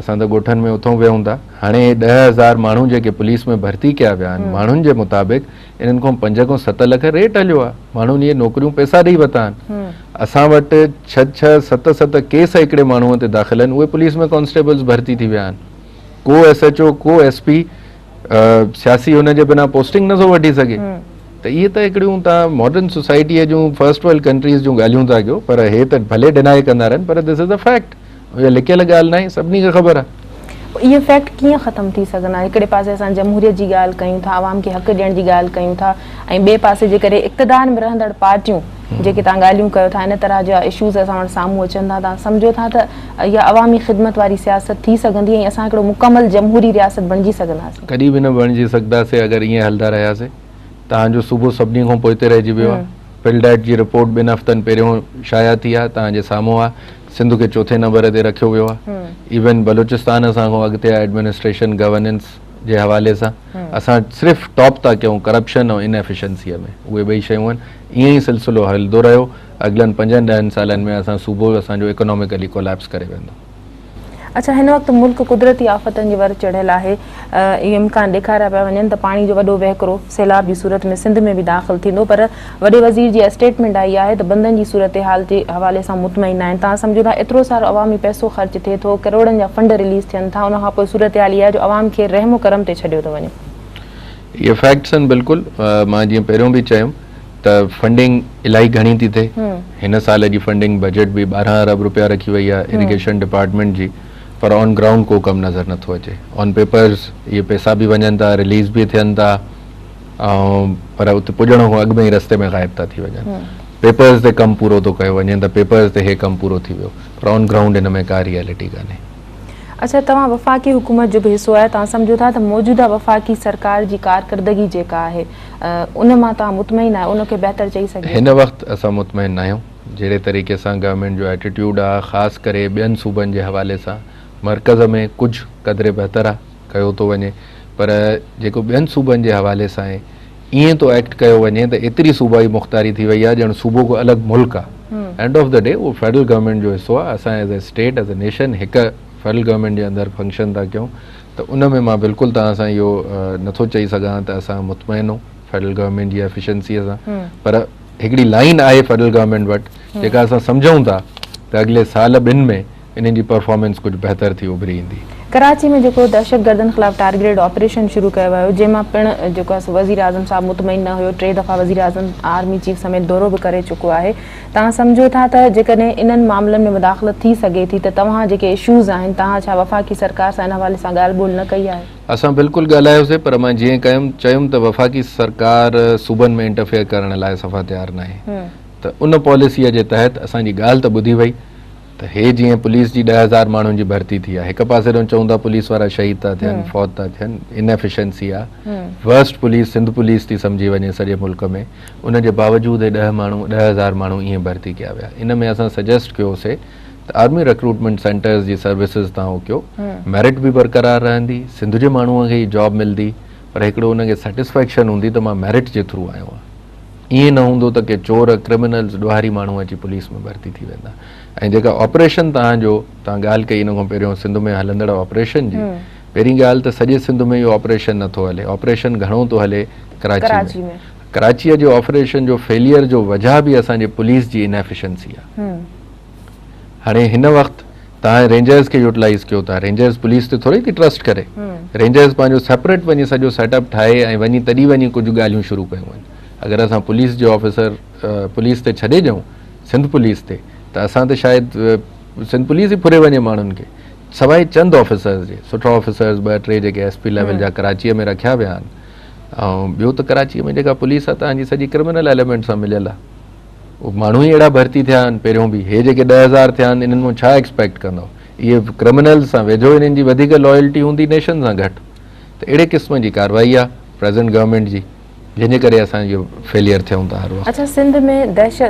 اسان ته ڳوٺن ۾ اٿون ويهون ٿا. هاڻي اهي 10,000 ماڻهو جيڪي پوليس ۾ ڀرتي ڪيا ويا آهن ماڻهن جي مطابق انهن کان 5 کان 7 لک ريٽ هليو آهي ماڻهن اهي نوڪريون پئسا ڏئي ورتا آهن اسان وٽ 6 6 7 7 ڪيس هڪڙي ماڻهو تي داخل آهن اهي پوليس ۾ ڪانسٽيبلز ڀرتي ٿي ويا آهن ڪو ايس ايڇ او ڪو ايس پي سياسي هن جي بنا پوسٽنگ نٿو وٺي سگهي ته اهي ته هڪڙيون تان ماڊرن سوسائٽيء جون فرسٽ ورلڊ ڪنٽريز جون ڳالهيون ٿا ڪيو پر هي ته ڀلي ڊنائي ڪندا رهن پر دس از ا فيڪٽ اها لڪيل ڳالهه ناهي سڀني کي خبر آهي.
پوء اهي فيڪٽ ڪيئن ختم ٿي سگهندا؟ هڪڙي پاسي اسان جمهوريت جي ڳالهه ڪيون ٿا، عوام کي حق ڏيڻ جي ڳالهه ڪيون ٿا ۽ ٻئي پاسي جيڪڏهن اقتدار ۾ رهندڙ پارٽيون جيڪي توهان ڳالهيون ڪيو ٿا ان طرح جا اشوز اسان وٽ سامهون اچن ٿا توهان سمجهو ٿا ته اها عوامي خدمت واري سياست ٿي سگهندي ۽ اسان هڪڙو مڪمل جمهوري رياست بڻجي سگهنداسين؟
ڪڏهن به نه بڻجي سگهنداسين اگر ائين هلندا رهياسين. توهان جو صوبو سڀني کان پوئتي رهجي ويو آهي. پلڊيٽ جي رپورٽ ٻن هفتن پهريون شايع ٿي آهي، توهان جي سامهون آهي. سنڌ کي چوٿين نمبر تي رکيو ويو آهي. ايون بلوچستان اسان کان اڳتي آهي ايڊمنسٽريشن گورننس جي حوالي سان. اسان صرف ٽاپ ٿا ڪيون ڪرپشن ۽ ان ايفيشنسيء ۾. اهي ٻئي شيون آهن. ائين ئي سلسلو هلندو رهيو اڳلن پنجن ڏهن سالن ۾ اسان صوبو اسان جو اڪناميڪلي ڪوليپس ڪري ويندو.
اڇا هن وقت ملڪ قدرتي آفتن جي ور چڙهيل آهي، اهي امڪان ڏيکاريا پيا وڃن ته پاڻي جو وڏو وهڪرو سيلاب جي صورت ۾ سنڌ ۾ به داخل ٿيندو پر وڏي وزير جي اسٽيٽمينٽ آئي آهي ته بندن جي صورتحال جي حوالي سان مطمئن ناهن توهان سمجهو ٿا ايترو سارو عوامي پئسو خرچ ٿئي ٿو ڪروڙن جا فنڊ رليز ٿين ٿا ان کان پوء صورتحال اها آهي جو عوام کي رحم و ڪرم تي ڇڏيو ٿو وڃي.
اهي فيڪٽس آهن بلڪل مان جيئن پهريون به چيم ته فنڊنگ الاهي گهڻي ٿي ٿئي هن سال جي فنڊنگ بجيٽ به 12 ارب روپيا رکي وئي آهي اريگيشن ڊپارٽمينٽ جي پر آن گرائونڊ ڪو ڪم نظر نٿو اچي آن پيپرز اهي پئسا به وڃن ٿا رليز به ٿين ٿا ۽ پر اتي پڄڻ کان اڳ ۾ ئي رستي ۾ غائب ٿا ٿي وڃن پيپرز تي ڪم پورو ٿو ڪيو وڃي ته پيپرز تي هي ڪم پورو ٿي ويو پر آن گرائونڊ ان ۾ ڪا ريئلٽي ڪانهي.
اڇا توهان وفاقي حڪومت جو به حصو آهيو توهان سمجهو ٿا ته موجوده وفاقي سرڪار جي ڪارڪردگي جيڪا آهي ان مان توهان مطمئن آهيو ان کي بهتر چئي سگهجي ٿو؟
هن وقت اسان مطمئن ناهيون جهڙي طريقي سان گورنمينٽ جو ايٽيٽيوڊ آهي خاص ڪري ٻين صوبن جي حوالي سان مرڪز ۾ ڪجهه قدري بهتر آهي ڪيو ٿو وڃي پر جيڪو ٻين صوبن جي حوالي سان آهي ائين ٿو ايڪٽ ڪيو وڃي ته ايتري صوبائي مختاري ٿي وئي آهي ڄڻ صوبو ڪو الڳ ملڪ آهي اينڊ آف the D اهو فيڊرل گورنمينٽ جو حصو آهي اسان as a state as a nation هڪ فيڊرل گورنمينٽ جي اندر فنڪشن ٿا ڪيون ته ان ۾ مان بلڪل توهان سان اهو نٿو چئي سگهان ته اسان مطمئن آهيون فيڊرل گورنمينٽ جي ايفيشنسي سان پر هڪڙي لائين آهي فيڊرل گورنمينٽ وٽ جيڪا اسان سمجهون ٿا ته اڳلي سال ٻن ۾ انهن جي پرفارمنس ڪجهه بهتر ٿي اڀري ايندي.
ڪراچي ۾ جيڪو دهشتگردن خلاف ٽارگيٽيڊ آپريشن شروع ڪيو ويو جنهن مان پڻ جيڪو آهي سو وزيراعظم صاحب مطمئن نه هيو ٽي دفعا وزيراعظم آرمي چيف سميت دورو به ڪري چڪو آهي توهان سمجهو ٿا ته جيڪڏهن انهن معاملن ۾ مداخلت ٿي سگهي ٿي ته توهان جيڪي اشوز آهن توهان ڇا وفاقي سرڪار سان ان حوالي سان ڳالهه ٻولهه نه ڪئي آهي؟
اسان بلڪل ڳالهايوسي پر مان جيئن ڪيم چيم ته وفاقي سرڪار صوبن ۾ انٽرفيئر ڪرڻ لاء صفا تيار ناهي ته ان پاليسيء جي تحت اسان جي ڳالهه ته ٻڌي وئي ته هي جيئن پوليس جي 10,000 ماڻهن جي ڀرتي ٿي آهي هڪ پاسي ڏانهن چئون ٿا پوليس وارا شهيد ٿا ٿين فوت ٿا ٿين ان ايفيشنسي آهي ورسٽ پوليس سنڌ پوليس ٿي سمجهي وڃي سڄي ملڪ ۾ ان جي باوجود هي ڏهه ماڻهو 10,000 ماڻهو ائين ڀرتي ڪيا ويا ان ۾ اسان سجيسٽ ڪيوسي ته آرمي رڪروٽمينٽ سينٽرز جي سروسز تان اهو ڪيو ميرٽ به برقرار رهندي سنڌ جي ماڻهو کي ئي جاب ملندي پر هڪڙو ان کي سيٽسفيڪشن هوندي ته مان ميرٽ جي ٿرو آيو آهيان ائين نه هوندو ته ڪي چور، ڪرمنلز، ڏوهاري ماڻهو اچي پوليس ۾ ڀرتي ٿي ويندا ۽ جيڪا آپريشن توهان جو توهان ڳالهه ڪئي ان کان پهريون سنڌ ۾ هلندڙ آپريشن جي پهرين ڳالهه ته سڄي سنڌ ۾ اهو آپريشن نه ٿو هلي آپريشن گهڻو ٿو هلي ڪراچي ۾ ڪراچيء جي آپريشن جو فيليئر جو وجهه به اسان جي پوليس جي انيفيشنسي آهي هاڻي هن وقت توهان رينجرز کي يوٽلائيز ڪيو ٿا رينجرز پوليس تي ٿوري ٿي ٽرسٽ ڪري رينجرز پنهنجو سيپريٽ وڃي سڄو سيٽ اپ ٺاهي ۽ وڃي تڏهن وڃي ڪجهه ڳالهيون شروع ڪيون آهن اگر اسان پوليس جي آفيسر پوليس تي ڇڏي ڏيون سنڌ پوليس تي ته اسان ته شايد سنڌ پوليس ئي ڦري وڃي ماڻهن کي سواء چند آفيسرز جي سٺا آفيسرز ٻه ٽي جيڪي ايس پي ليول جا ڪراچيء ۾ رکيا ويا آهن ۽ ٻيو ته ڪراچيء ۾ جيڪا پوليس آهي تنهن جي سڄي ڪرمنل ايليمينٽ سان مليل آهي ماڻهو ئي اهڙا ڀرتي ٿيا آهن پهريون به هي جيڪي 10,000 ٿيا آهن انهن مان ڇا ايڪسپيڪٽ ڪندؤ اهي ڪرمنلز سان ويجهو انهن جي وڌيڪ لائلٽي هوندي نيشن سان گهٽ ته اهڙي قسم جي ڪارروائي آهي پريزنٽ گورنمينٽ جي جنهن جي ڪري اسان اهو فيليئر ٿيون ٿا هر وقت.
اڇا سنڌ ۾ دهشت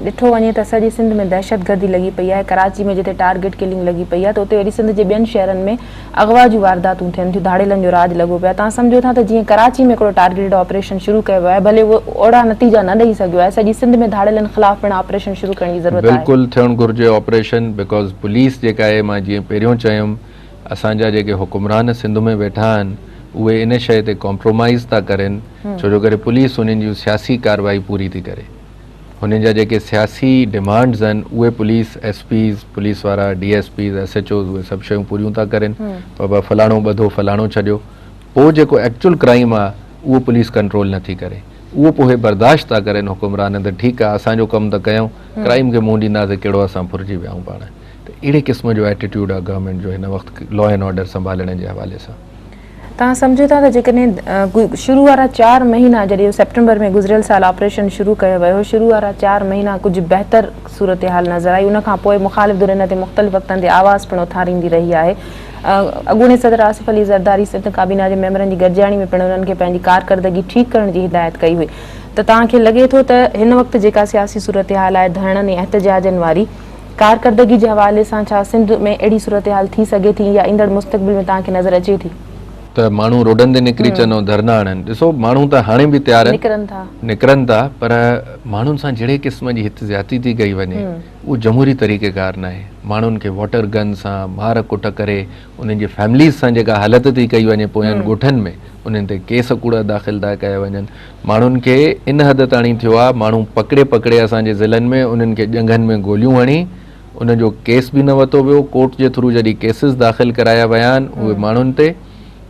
ڏٺو وڃي ته سڄي سنڌ ۾ دهشتگردي لڳي پئي آهي ڪراچي ۾ جتي ٽارگيٽ ڪلنگ لڳي پئي آهي ته اتي وري سنڌ جي ٻين شهرن ۾ اغوا جون وارداتون ٿين ٿيون، ڌاڙيلن جو راڄ لڳو پيو آهي، توهان سمجهو ٿا ته جيئن ڪراچي ۾ هڪڙو ٽارگيٽيڊ آپريشن شروع ڪيو ويو آهي، ڀلي اهو اوڙا نتيجا نه ڏئي سگهيو آهي، سڄي سنڌ ۾ ڌاڙيلن خلاف پڻ آپريشن شروع ڪرڻ جي ضرورت آهي.
بلڪل ٿيڻ گهرجي آپريشن because police جيڪا آهي مان جيئن پهريون چيم اسان جا جيڪي حڪمران سنڌ ۾ ويٺا آهن اهي ان شئي تي ڪمپرومائيز ٿا ڪرين ڇو جو ڪري پوليس انهن جون سياسي ڪارروائي پوري ٿي ڪري. هنن جا جيڪي سياسي ڊمانڊز آهن اهي پوليس ايس پيز پوليس وارا D S Ps S H Os اهي سڀ شيون پوريون ٿا ڪرين بابا فلاڻو ٻڌو فلاڻو ڇڏيو پوء جيڪو ايڪچوئل ڪرائيم آهي اهو پوليس ڪنٽرول نٿي ڪري اهو پوء هي برداشت ٿا ڪرين حڪمران ته ٺيڪ آهي اسان جو ڪم ته ڪيون ڪرائيم کي منهن ڏينداسين ڪهڙو اسان ڦرجي ويا آهيون پاڻ ته اهڙي قسم جو ايٽيٽيوڊ آهي گورنمينٽ جو هن وقت لا اينڊ آرڊر سنڀالڻ جي حوالي سان.
توهان سمجهو ٿا ته جيڪڏهن شروع وارا چار مهينا جڏهن سيپٽمبر ۾ گذريل سال آپريشن شروع ڪيو ويو هو شروع وارا چار مهينا ڪجهه بهتر صورتحال نظر آئي ان کان پوء مخالف ڌر ان تي مختلف وقتن تي آواز پڻ اٿاريندي رهي آهي اڳوڻي صدر آصف علي زرداري سنڌ ڪابينا جي ميمبرن جي گڏجاڻي ۾ پڻ انهن کي پنهنجي ڪارڪردگي ٺيڪ ڪرڻ جي هدايت ڪئي هئي ته توهان کي لڳي ٿو ته هن وقت جيڪا سياسي صورتحال آهي ڌرڻن ۽ احتجاجن واري ڪارڪردگي جي حوالي سان ڇا سنڌ ۾ اهڙي صورتحال ٿي سگهي ٿي يا ايندڙ مستقبل ۾ توهان کي نظر اچي ٿي؟
ته ماڻهو روڊن تي نڪري اچن ۽ ڌرنا هڻن. ڏسو ماڻهو ته هاڻي به تيار آهن،
نڪرن ٿا.
نڪرن ٿا پر ماڻهن سان جهڙي قسم جي هت زيادتي ٿي ڪئي وڃي اهو جمهوري طريقيڪار ناهي. ماڻهن کي واٽر گن سان مار ڪٽ ڪري انهن جي فيمليز سان جيڪا حالت ٿي ڪئي وڃي پوين ڳوٺن ۾ انهن تي ڪيس ڪوڙا داخل ٿا ڪيا وڃن. ماڻهن کي ان حد تاڻي ٿيو آهي ماڻهو پڪڙي پڪڙي اسان جي ضلعن ۾ انهن کي ڄنگهن ۾ گوليون هڻي ان جو ڪيس به نه ورتو ويو، ڪورٽ جي ٿرو جڏهن ڪيسز داخل ڪرايا ويا آهن اهي ماڻهن تي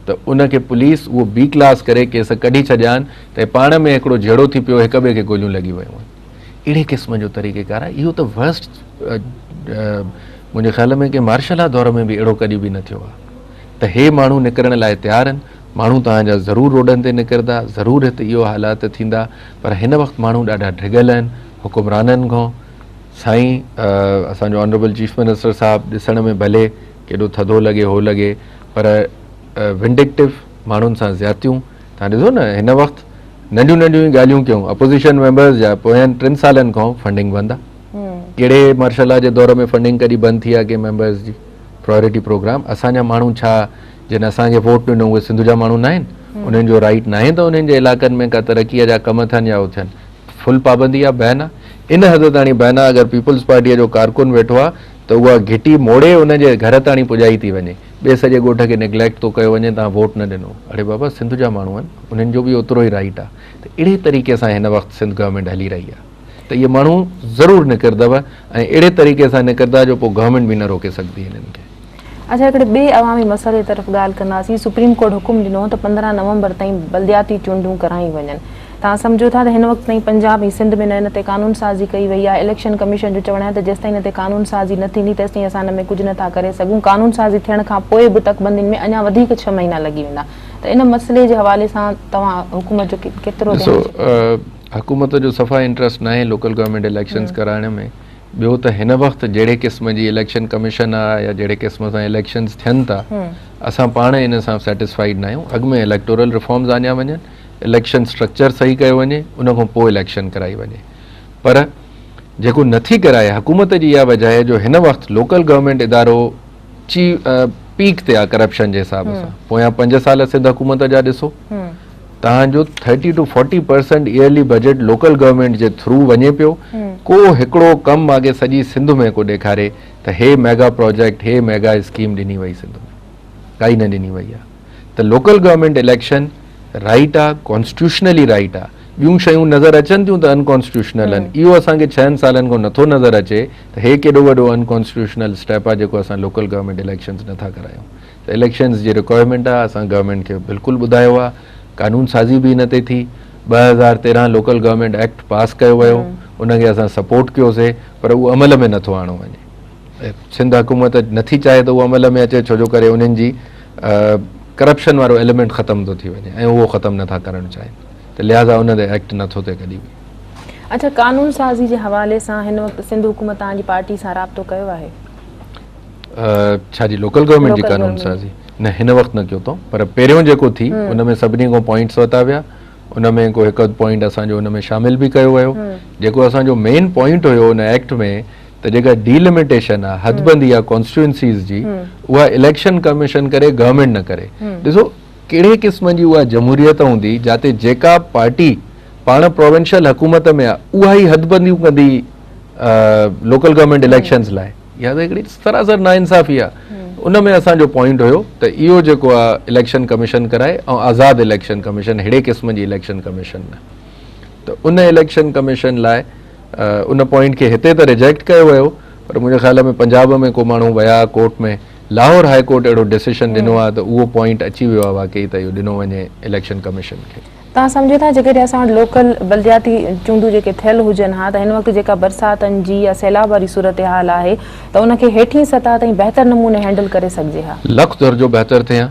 ته ان کي پوليس اهو بي ڪلاس ڪري ڪيس ڪڍي ڇڏيا آهن ته پاڻ ۾ هڪڙو جهيڙو ٿي پيو هڪ ٻئي کي گوليون لڳي ويون آهن اهڙي قسم جو طريقي ڪار آهي اهو ته ورسٽ منهنجي خيال ۾ ڪنهن مارشل لا دور ۾ به اهڙو ڪڏهن به نه ٿيو آهي ته هي ماڻهو نڪرڻ لاء تيار آهن ماڻهو توهان جا ضرور روڊن تي نڪرندا ضرور هت اهو حالات ٿيندا پر هن وقت ماڻهو ڏاڍا ڊگل آهن حڪمرانن کان سائين اسان جو آنريبل چيف منسٽر صاحب ڏسڻ ۾ ڀلي ڪيڏو ٿڌو لڳي هو لڳي پر ونڊڪٽو ماڻهن سان زيادتيون تهان ڏسو نه هن وقت ننڍيون ننڍيون ئي ڳالهيون ڪيون اپوزيشن ميمبرز جا پوين ٽن سالن کان فنڊنگ بند آ ڪهڙي مارشل لا جي دور ۾ فنڊنگ ڪڏهن بند ٿي آ ڪنهن ميمبرز جي پرائرٽي پروگرام اسان جا ماڻهو ڇا جن اسان کي ووٽ ڏنو اهي سنڌ جا ماڻهو ناهن انهن جو رائيٽ ناهي ته انهن جي علائقن ۾ ڪا ترقي جا ڪم ٿين يا هو ٿين فل پابندي آ بين آ ان حد تاڻي بين آ اگر پيپلز پارٽيء جو ڪارڪن ويٺو آ ته اها گهٽي موڙي ان جي گهر تاڻي پڄائي ٿي وڃي ٻئي سڄي ڳوٺ کي نگليڪٽ ٿو ڪيو وڃي توهان ووٽ نه ڏنو اڙي بابا سنڌ جا ماڻهو آهن انهن جو به اوترو ئي رائيٽ آ ته اهڙي طريقي سان هن وقت سنڌ گورنمينٽ هلي رهي آ ته اهي ماڻهو ضرور نڪردو ۽ اهڙي طريقي سان نڪردا جو پوء گورنمينٽ به نه روڪي سگهندي هنن کي.
اڇا هڪڙي ٻئي عوامي مسئلي طرف ڳالهه ڪنداسين، سپريم ڪورٽ حڪم ڏنو هو ته 15 نومبر تائين بلدياتي چونڊون ڪرايون وڃن، توهان سمجهو ٿا ته هن وقت تائين پنجاب ۽ سنڌ ۾ نه ان تي قانون سازي ڪئي وئي آهي، اليڪشن ڪميشن جو چوڻ آهي ته جيستائين ان تي قانون سازي نه ٿيندي تيستائين اسان ان ۾ ڪجهه نه ٿا ڪري سگهون، قانون سازي ٿيڻ کان پوء به تڪبندين ۾ اڃا وڌيڪ ڇهه مهينا لڳي ويندا ته ان مسئلي جي حوالي سان توهان حڪومت جو ڪيترو
ڏسو حڪومت جو صفا انٽرسٽ ناهي لوڪل گورنمينٽ اليڪشنز ڪرائڻ ۾ ٻيو ته هن وقت جهڙي قسم جي اليڪشن ڪميشن آ يا جهڙي قسم سان اليڪشنز ٿين ٿا اسان پاڻ ان سان سيٽسفائيڊ ناهيون اڳ ۾ اليڪٽورل ريفارمز آنيا وڃن اليڪشن اسٽرڪچر صحيح ڪيو وڃي ان کان پوء اليڪشن ڪرائي وڃي پر جيڪو نٿي ڪرائي حڪومت جي اها وجه آهي جو هن وقت لوڪل گورنمينٽ ادارو چي پيڪ تي آ ڪرپشن جي حساب سان پويان 5 سال سنڌ حڪومت جا ڏسو توهان جو 30 to 40 percent yearly budget local government جي ٿرو وڃي پيو ڪو هڪڙو ڪم ماڳي سڄي سنڌ ۾ ڪو ڏيکاري ته هي ميگا پروجيڪٽ هي ميگا اسڪيم ڏني وئي سنڌ ۾ ڪائي نه ڏني وئي آ ته لوڪل گورنمينٽ اليڪشن رائيٽ آ ڪانسٽيٽيوشنلي رائيٽ آ ٻيون شيون نظر اچن ٿيون ته ان ڪانسٽيٽيوشنل آهن اهو اسان کي ڇهن سالن کان نٿو نظر اچي ته هي ڪيڏو وڏو ان ڪانسٽيٽيوشنل اسٽيپ آ جيڪو اسان لوڪل گورنمينٽ اليڪشنز نٿا ڪرايون ته اليڪشنز جي رڪوائرمينٽ آ اسان گورنمينٽ کي بلڪل ٻڌايو آ قانون سازي به ان تي ٿي 2013 لوڪل گورنمينٽ ايڪٽ پاس ڪيو ويو ان کي اسان سپورٽ ڪيوسي پر اهو عمل ۾ نٿو آڻو وڃي سنڌ حڪومت نٿي چاهي ته اهو عمل ۾ اچي ڇو جو ڪري انهن جي ڪرپشن وارو ايليمينٽ ختم ٿو ٿي وڃي ۽ اهو ختم نٿا ڪرڻ چاهين ته لهٰذا ان تي ايڪٽ نٿو ٿئي ڪڏهن به.
اڇا قانون سازي جي حوالي سان هن وقت سنڌ حڪومت توهان جي پارٽي سان رابطو ڪيو آهي؟
ڇا جي لوڪل گورنمينٽ جي قانون سازي نه هن وقت نه ڪيو اٿئون پر پهريون جيڪو ٿي ان ۾ سڀني کان پوائنٽس ورتا ويا ان ۾ ڪو هڪ اڌ پوائنٽ اسان جو ان ۾ شامل به ڪيو ويو جيڪو اسان جو مين پوائنٽ هيو ان ايڪٽ ۾ ته جيڪا ڊيلميٽيشن آ حدبندي آ ڪانسٽيٽوئنسيز جي اها اليڪشن ڪميشن ڪري گورنمينٽ نه ڪري ڏسو ڪهڙي قسم جي اها جمهوريت هوندي جاتي جيڪا پارٽي پاڻ پروونشل حڪومت ۾ آ اها ئي حدبنديون ڪندي لوڪل گورنمينٽ اليڪشنز لاء اها ته هڪڙي سراسر ناانصافي آ ان ۾ اسان جو پوائنٽ هيو ته اهو جيڪو آ اليڪشن ڪميشن ڪرائي ۽ آزاد اليڪشن ڪميشن ههڙي قسم جي اليڪشن ڪميشن نه ته ان اليڪشن ڪميشن لاء ان پوائنٽ کي هتي ته ريجيڪٽ ڪيو ويو پر منهنجي خيال ۾ پنجاب ۾ ڪو ماڻهو ويا ڪورٽ ۾ لاهور هاء ڪورٽ اهڙو ڊسيشن ڏنو آهي ته اهو پوائنٽ اچي ويو آهي واقعي ته اهو ڏنو وڃي اليڪشن ڪميشن کي.
توهان سمجهو ٿا جيڪڏهن اسان وٽ لوڪل بلدياتي چونڊون جيڪي ٿيل هجن ها ته هن وقت جيڪا برساتن جي يا سيلاب واري صورتحال آهي ته ان کي هيٺين سطح تائين بهتر نموني هينڊل ڪري سگهجي ها.
لک درجو بهتر ٿئي ها.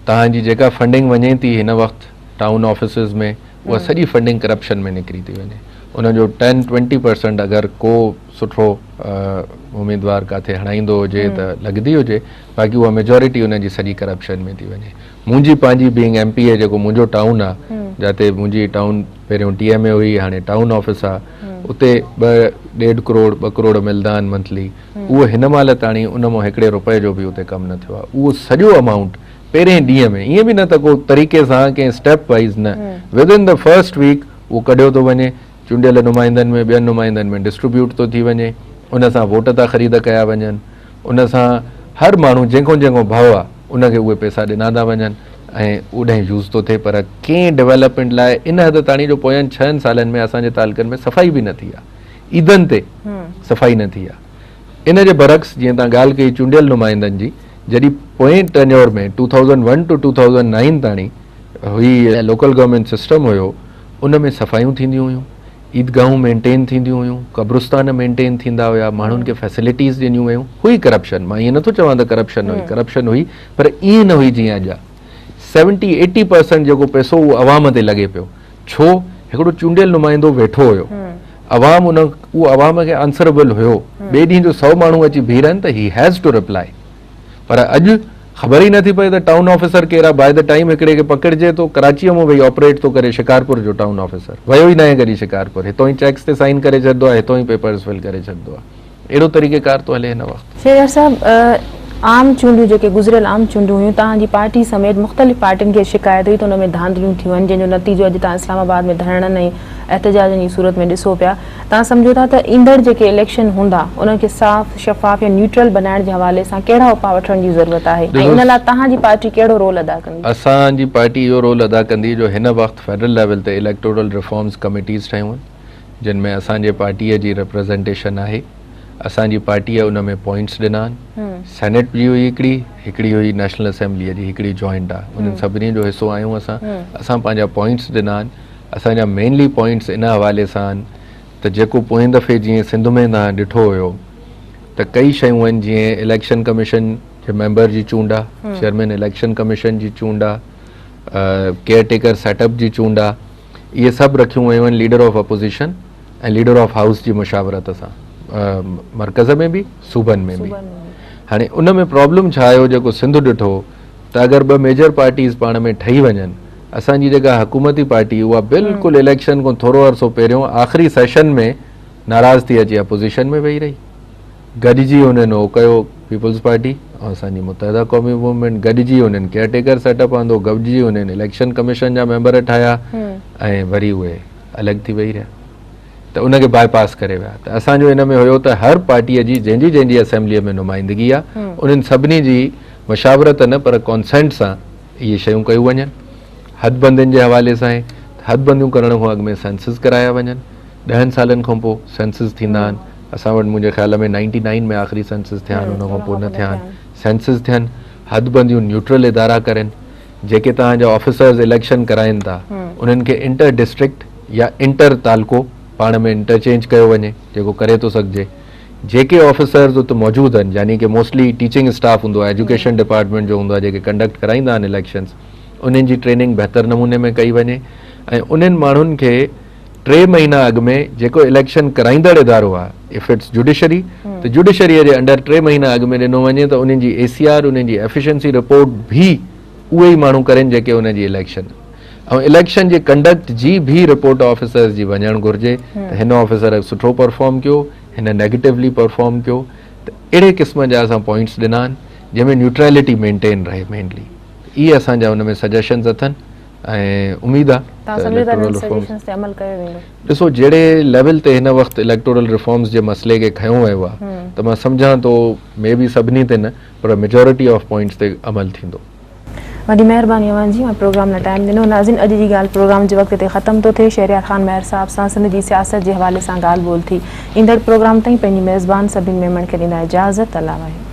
توهان جي جيڪا فنڊنگ وڃي ٿي هن وقت ٽائون آفيسز ۾ اها سڄي فنڊنگ ڪرپشن ۾ نڪري ٿي وڃي ان جو ٽين ٽوئنٽي پرسنٽ اگر ڪو سٺو اميدوار ڪاٿي هڻائيندو هجي ته لڳندي هجي باقي اها ميجورٽي ان جي سڄي ڪرپشن ۾ ٿي وڃي منهنجي پنهنجي بينگ ايم پي اي جيڪو منهنجو ٽائون آ جاتي منهنجي ٽائون پهريون ٽي ايم اي هئي هاڻي ٽائون آفيس آ اتي ٻه ڏيڍ ڪروڙ ٻه ڪروڙ ملدا آهن منٿلي اهو هن مهل تاڻي ان مان هڪڙي روپئي جو به اتي ڪم نه ٿيو آ اهو سڄو امائونٽ پهرين ڏينهن ۾ ائين به نه ته ڪو طريقي سان ڪنهن اسٽيپ وائيز نه with in the first week اهو ڪڍيو ٿو وڃي چونڊيل نمائندن ۾ ٻين نمائندن ۾ ڊسٽريبيوٽ ٿو ٿي وڃي ان سان ووٽ ٿا خريد ڪيا وڃن ان سان هر ماڻهو جنهن کان جنهن کان ڀؤ آ ان کي اهي پئسا ڏنا ٿا وڃن ۽ اوڏانهن يوز ٿو ٿئي پر ڪنهن ڊولپمينٽ لاء ان حد تاڻي جو پوين ڇهن سالن ۾ اسان جي تعلقن ۾ صفائي به نه ٿي آ عيدن تي صفائي نه ٿي آ ان جي برعڪس جيئن تان ڳالهه ڪئي چونڊيل نمائندن جي جڏهن پوئين ٽينيور ۾ 2001 ٽو 2009 تاڻي هي لوڪل گورنمينٽ سسٽم هيو ان ۾ صفايون ٿينديون هيون عيدگاهون مينٽين ٿينديون هيون، قبرستان مينٽين ٿيندا هيا، ماڻهن کي فيسلٽيز ڏنيون ويون، هئي ڪرپشن، مان ائين نٿو چوان ته ڪرپشن نه هئي، ڪرپشن هئي پر ائين نه هئي جيئن اڄ آ. سيونٽي ايٽي پرسنٽ جيڪو پئسو اهو عوام تي لڳي پيو، ڇو؟ هڪڙو چونڊيل نمائندو ويٺو هيو، عوام ان اهو عوام کي آنسربل هيو، ٻئي ڏينهن جو سئو ماڻهو اچي بيهي رهن ته هي هيز ٽو رپلائي. پر اڄ خبر ئي نٿي پئي ته ٽائون آفيسر ڪير آهي، باء the time هڪڙي کي پڪڙجي ٿو، ڪراچيء مان ويهي آپريٽ ٿو ڪري شڪارپور جو ٽائون آفيسر ويو ئي ناهي ڪڏهن شڪارپور، هتان ئي چيڪس تي سائن ڪري ڇڏندو آهي، هتان ئي پيپرز فل ڪري ڇڏندو آهي، اهڙو طريقي ڪار ٿو هلي هن وقت.
شهريار صاحب عام چونڊيون جيڪي گذريل عام چونڊيون هيون توهان جي پارٽي سميت مختلف پارٽين کي شڪايت هئي ته ان ۾ ڌانڌليون ٿيون آهن جنهن جو نتيجو اڄ توهان اسلام آباد ۾ ڌرڻن ۽ احتجاجن جي صورت ۾ ڏسو پيا توهان سمجهو ٿا ته ايندڙ جيڪي اليڪشن هوندا انهن کي صاف، شفاف يا نيوٽرل بنائڻ جي حوالي سان ڪهڙا اپاء وٺڻ جي ضرورت آهي ۽ ان لاء توهان جي پارٽي ڪهڙو رول ادا ڪندي؟
اسان جي پارٽي اهو رول ادا ڪندي جو هن وقت فيڊرل ليول تي اليڪٽورل ريفارمز ڪميٽيز ٺهيون آهن جن ۾ اسان جي پارٽيء جي ريپريزنٽيشن آهي اسان جي پارٽيء ان ۾ پوائنٽس ڏنا آهن سينيٽ جي هئي هڪڙي هڪڙي هئي نيشنل اسيمبليء جي هڪڙي جوائنٽ آهي انهن سڀني جو حصو آهيون اسان اسان پنهنجا پوائنٽس ڏنا آهن اسان جا مينلي پوائنٽس ان حوالي سان آهن ته جيڪو پوئين دفعي جيئن سنڌ ۾ توهان ڏٺو هيو ته ڪئي شيون آهن جيئن اليڪشن ڪميشن جي ميمبر جي چونڊ آ، چيئرمين اليڪشن ڪميشن جي چونڊ آ، ڪيئر ٽيڪر سيٽ اپ جي چونڊ آ، اهي سڀ رکيون ويون آهن leader of opposition ۽ leader of house جي مشاورت سان مرڪز ۾ به صوبن ۾ به. هاڻي ان ۾ پرابلم ڇا آيو جيڪو سنڌ ڏٺو ته اگر ٻه ميجر پارٽيز پاڻ ۾ ٺهي وڃن اسان جي جيڪا حڪومتي پارٽي اها بلڪل اليڪشن کان ٿورو عرصو پهريون آخري سيشن ۾ ناراض ٿي اچي اپوزيشن ۾ ويهي رهي گڏجي انهن اهو ڪيو پيپلز پارٽي ۽ اسان جي متحده قومي موومينٽ گڏجي انهن ڪيئر ٽيڪر سيٽ اپ آندو گڏجي انهن اليڪشن ڪميشن جا ميمبر ٺاهيا ۽ وري اهي الڳ ٿي ويهي رهيا ته ان کي باء پاس ڪري ويا ته اسان جو ان ۾ هيو ته هر پارٽي جي جنهن جي جنهن جي اسيمبلي ۾ نمائندگي آهي انهن سڀني جي مشاورت نه پر ڪانسينٽ سان اهي شيون ڪيون وڃن، حد بندين جي حوالي سان حد بنديون ڪرڻ کان اڳ ۾ سينسز ڪرايا وڃن، ڏهن سالن کان پوء سينسز ٿيندا آهن، اسان وٽ منهنجي خيال ۾ نائنٽي نائن ۾ آخري سينسز ٿيا آهن ان کان پوء نه ٿيا آهن، سينسز ٿين، حد بنديون نيوٽرل ادارا ڪرين، جيڪي توهان جا آفيسرز اليڪشن ڪرائين ٿا انهن کي انٽر ڊسٽرڪٽ يا انٽر تعلقو پاڻ ۾ انٽرچينج ڪيو وڃي جيڪو ڪري ٿو سگهجي. جيڪي آفيسرز ات موجود آهن يعني ڪي موسٽلي ٽيچنگ اسٽاف هوندو آهي ايجوڪيشن ڊپارٽمينٽ جو هوندو آهي جيڪي ڪنڊڪٽ ڪرائيندا آهن اليڪشنز انهن جي ٽريننگ بهتر نموني ۾ ڪئي وڃي ۽ انهن ماڻهن کي ٽي مهينا اڳ ۾ جيڪو اليڪشن ڪرائيندڙ ادارو آهي if it's judiciary ته جوڊيشري جي انڊر ٽي مهينا اڳ ۾ ڏنو وڃي ته انهن جي اي سي آر انهن جي ايفيشنسي رپورٽ به اهي ئي ماڻهو ڪرين جيڪي انهن جي اليڪشن ۽ اليڪشن جي ڪنڊڪٽ جي به رپورٽ آفيسرز جي وڃڻ گهرجي ته هن آفيسر سٺو پرفارم ڪيو هن نيگيٽولي پرفارم ڪيو ته اهڙي قسم جا اسان پوائنٽس ڏنا آهن جنهن ۾ نيوٽريلٽي مينٽين رهي مينلي اهي اسان جا ان ۾ سجيشنز اٿن ۽ اميد آهي
ته اليڪٽورل ريفارمز تي عمل ڪيو ويندو.
ڏسو جهڙي ليول تي هن وقت اليڪٽورل ريفارمز جي مسئلي کي کنيو ويو آهي ته مان سمجهان ٿو مي بي سڀني تي نه پر ميجورٽي آف پوائنٽس تي عمل ٿيندو.
وڏي مهرباني اوهان جي اوهان پروگرام لاء ٽائيم ڏنو. ناظرين اڄ جي ڳالهه پروگرام جو وقت هتي ختم ٿو ٿئي شهريار خان مهر صاحب سان سنڌ جي سياست جي حوالي سان ڳالهه ٻولهه ٿي. ايندڙ پروگرام تائين پنهنجي ميزبان سبين ميمڻ کي ڏيندا اجازت الله واهي.